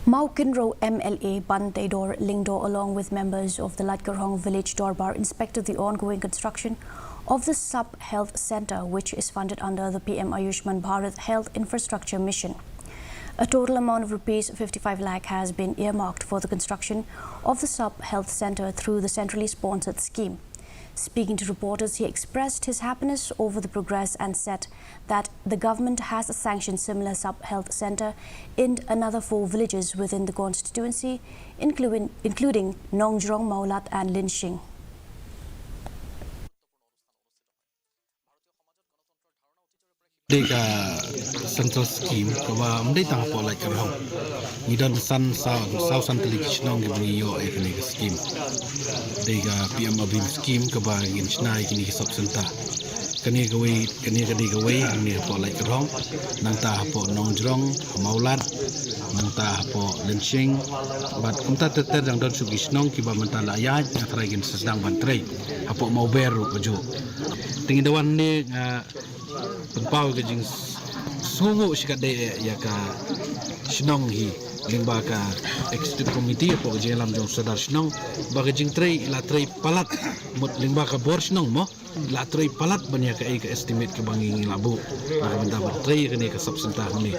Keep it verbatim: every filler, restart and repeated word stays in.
Mawkynrew M L A Banteidor Lyngdoh, along with members of the Laitkyrhong Village Dorbar, inspected the ongoing construction of the Sub Health Centre, which is funded under the P M Ayushman Bharat Health Infrastructure Mission. A total amount of rupees fifty-five lakh has been earmarked for the construction of the Sub Health Centre through the centrally sponsored scheme. Speaking to reporters, he expressed his happiness over the progress and said that the government has sanctioned similar Sub Health Centre in another four villages within the constituency, including, including Nongjrong, Mawlad and Lyngshing. Dei ka central scheme kaba ym dei tang hapoh Laitkyrhong. Ngi don san saw, saw san tylli ki shnong kiba ngi ïoh ïa kane ka scheme. Dei ka P M ABHIM scheme kaba ngin shna ïa kine ki sub centre. Kane kawei, kane ka dei kawei hangne hapoh Laitkyrhong, nangta hapoh Nongjrong, ha Mawlad, nangta hapoh Lyngshing. Bad kumta ter ter dang don shuh ki shnong kiba mynta la ïaid, nga tharai kin sa sdang ban trei hapoh Mawber ruh kajuh. Te ngi da wan hangne, nga pynpaw ka jingsngewnguh shikatdei ïa ka shnong hi lyngba ka executive committee hapoh ka jingïalam jong u sordar shnong, ba ka jingtrei i la trei palat, mut lyngba ka bor shnong mo, i la trei palat ban ïa kaei ka estimate kaba ngi, ngi la buh na ka bynta ban trei ïa kane ka sub centre hangne.